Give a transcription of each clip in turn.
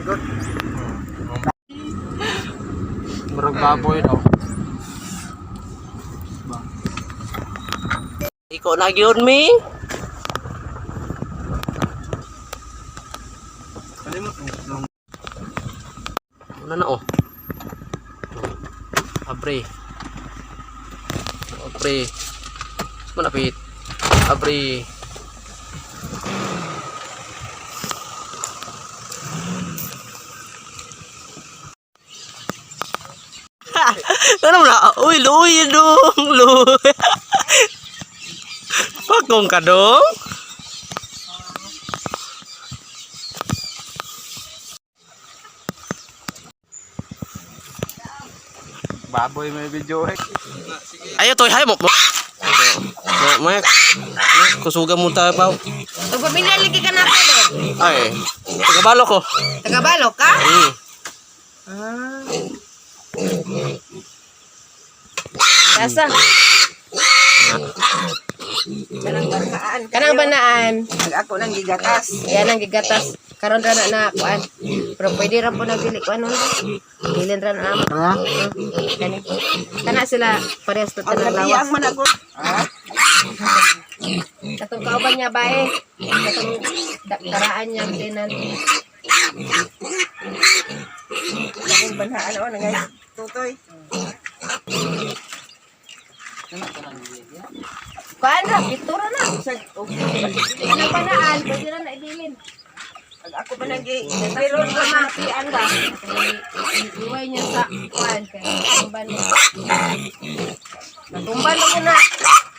Good. Murag baboy daw. Iko na gyud mi. Ano na oh. Abre. Abre. Manapit. Abre. Ano na? Uy, luy dong, luy. Pakong ka dong. Baboy may video eh. Ayo toy, hay mo. Na, Mak. Na, kusugan mo tayo pa. Pag pamilya lagi ka na ako do. Ay, tagabalo ko. Tagabalok ka? Hmm. Asa? Kanang banaan. Kanang banaan. Ako nang gigatas. Yan ang gigatas. Karon ra na na kuan. Pero pwede ra po na dili kuan nun. Bilin ra na amo. Kani. Kana sila parehas to Ang tanang lawas. labiyang man ako. Katong kauban niya bae. Katong karaan niya tinan. Kanang banaan ako nang tutoy. Kuan ra pitura na. Sa Kanang banaan pwede ra na ibilin. ako pa nang gi. Pero mamapian ba? Iway niya sa kuan kay tumban mo. Natumban mo na.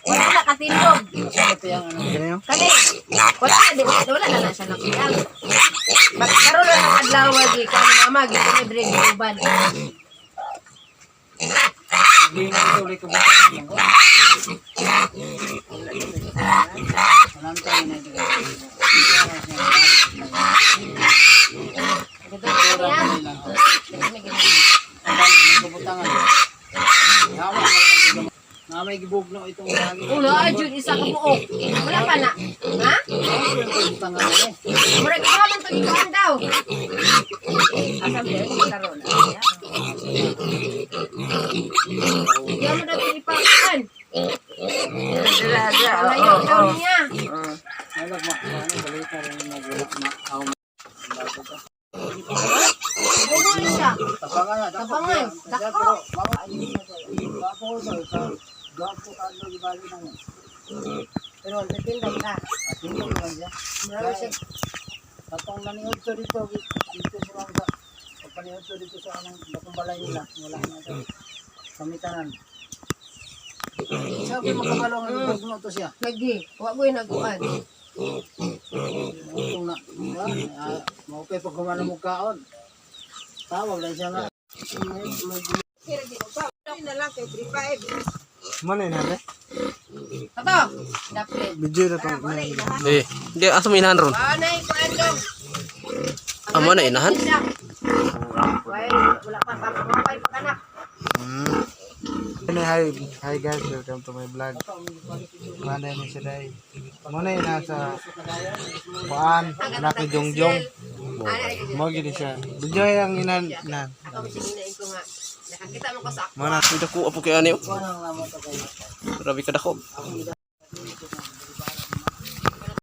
Wala na katindog. Kani, wala na di wala na na siya napiang. Bak karon na ang adlaw gi kan mama gi kini drink uban. Dito niya. Na may gibugno itong lagi. Ulo, jud isa ka buok. Wala pa na. Ha? Murag ikaw man to gikuan daw. Asa ba karon? Diyan mo daw ipakuan. Dira dira. Palayo daw niya. Bugol siya. Tabangan. Dako. Pero ang titindag ka. Murag siya. Katong naniod to dito, dito sa mga sa pagpaniod to dito sa anong batong balay nila, wala na ito. Kamitanan. Sabi makabalo nga gibugno to siya. Lagi. Wa ko yung naguan. Utong na. Ah, mao pay pag humana mo kaon. Tawag lang siya nga. Na lang kay 35. Mana na be? Tato. Dapit. Video na to. Eh, di asa mo inahan ron? Anay kuan dong. Amo na inahan? Wala wala pa pa pa pa kanak. Hi, hi guys, welcome to my vlog. Mana ni si Day. Mana na sa kuan, anak ni Jongjong. Mo gini siya. Video yang inan na. Ako sige na ko nga. Nakakita mo ko sa Mana Dako apo kay ani. oh. Grabe ka dako.